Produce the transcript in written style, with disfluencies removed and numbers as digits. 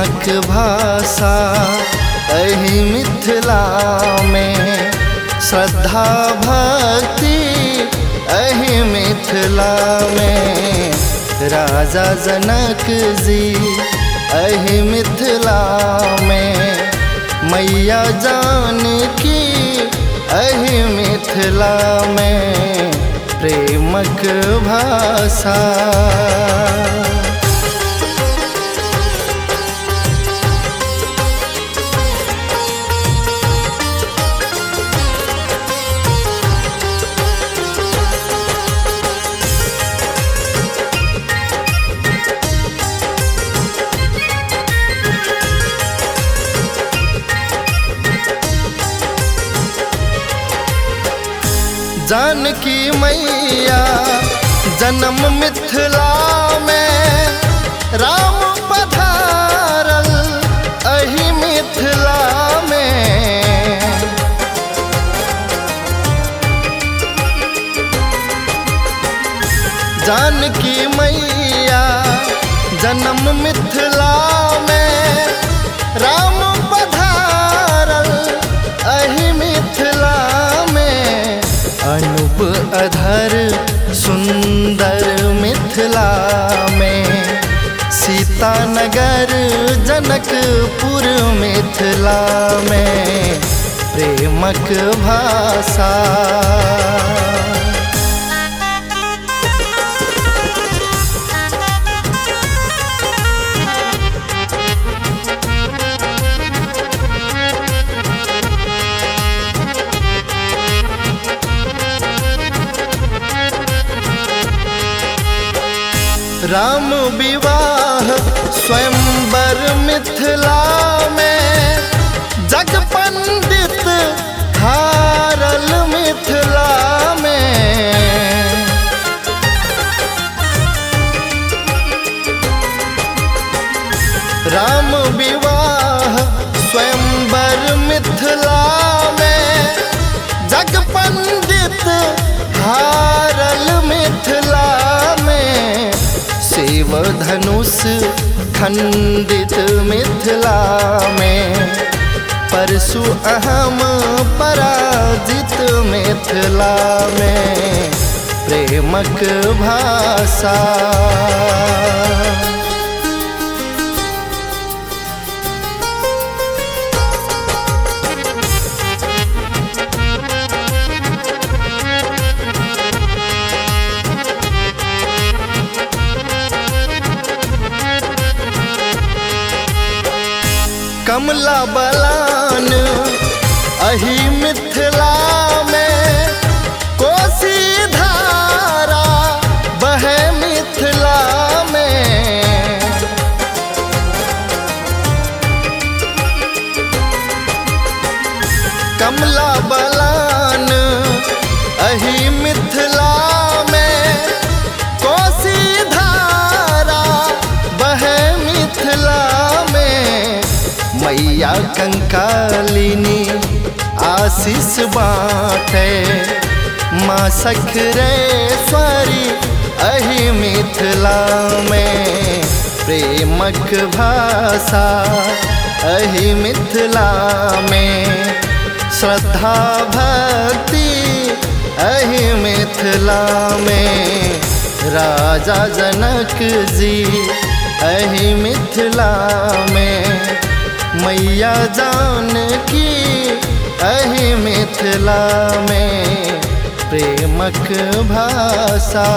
प्रेमक भाषा एहि मिथिला में, श्रद्धा भक्ति एहि मिथिला में, राजा जनक जी एहि मिथिला में, मैया जानकी एहि मिथिला में प्रेमक भाषा। जानकी मैया जन्म मिथिला में, राम पधारल एहि मिथिला में। जानकी मैया जन्म मिथिला में, राम पधारल एहि मिथिला में, अनूप अधर सुंदर मिथिला में, सीता नगर जनकपुर मिथिला में प्रेमक भाषा। राम विवाह स्वयंवर मिथिला में, जग पंडित हारल मिथिला में। राम विवाह स्वयंवर मिथिला में, जग पंडित हारल मिथिला में, शिव धनुष खंडित मिथिला में, परशु अहम पराजित मिथिला में प्रेमक भाषा। कमला बलान अही मिथिला में, कोसी धारा बहे मिथिला में। कमला बलान अही मिथिला में, कोसी धारा बहे मिथिला में, मैया कंकालिनी आशीष बाँटे, माँ सखरेश्वरी एहि मिथिला में प्रेमक भाषा, एहि मिथिला में श्रद्धा भक्ति एहि मिथिला में, राजा जनक जी एहि मिथिला में, मैया जानकी एहि मिथिला में प्रेमक भाषा।